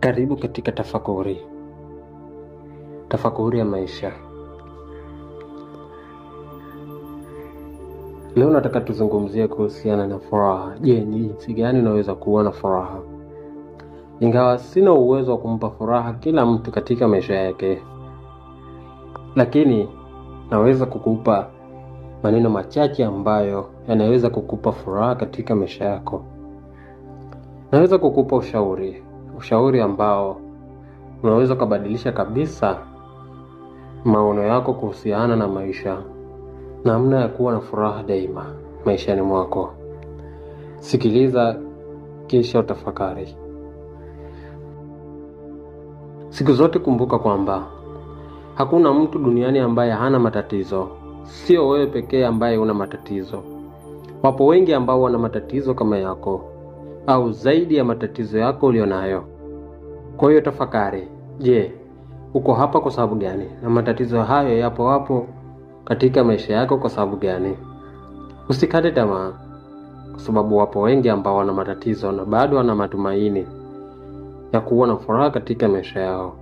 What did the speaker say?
Karibu katika tafakuri, tafakuri ya maisha. Leo nataka tuzungumzie kuhusiana na furaha. Je, ni jinsi gani unaweza kuwa na furaha? Ingawa sina uwezo wa kumpa furaha kila mtu katika maisha yake, lakini naweza kukupa maneno machache ambayo yanaweza kukupa furaha katika maisha yako. Naweza kukupa ushauri, ushauri ambao unaweza kubadilisha kabisa maono yako kuhusiana na maisha, namna ya kuwa na furaha daima maishani mwako. Sikiliza kisha utafakari. Siku zote kumbuka kwamba hakuna mtu duniani ambaye hana matatizo. Sio wewe pekee ambaye una matatizo. Wapo wengi ambao wana matatizo kama yako au zaidi ya matatizo yako ulionayo. Kwa hiyo tafakari, je, uko hapa kwa sababu gani? Na matatizo hayo yapo hapo katika maisha yako kwa sababu gani? Usikate tamaa, kwa sababu wapo wengi ambao wana matatizo na bado wana matumaini ya kuwa na furaha katika maisha yao.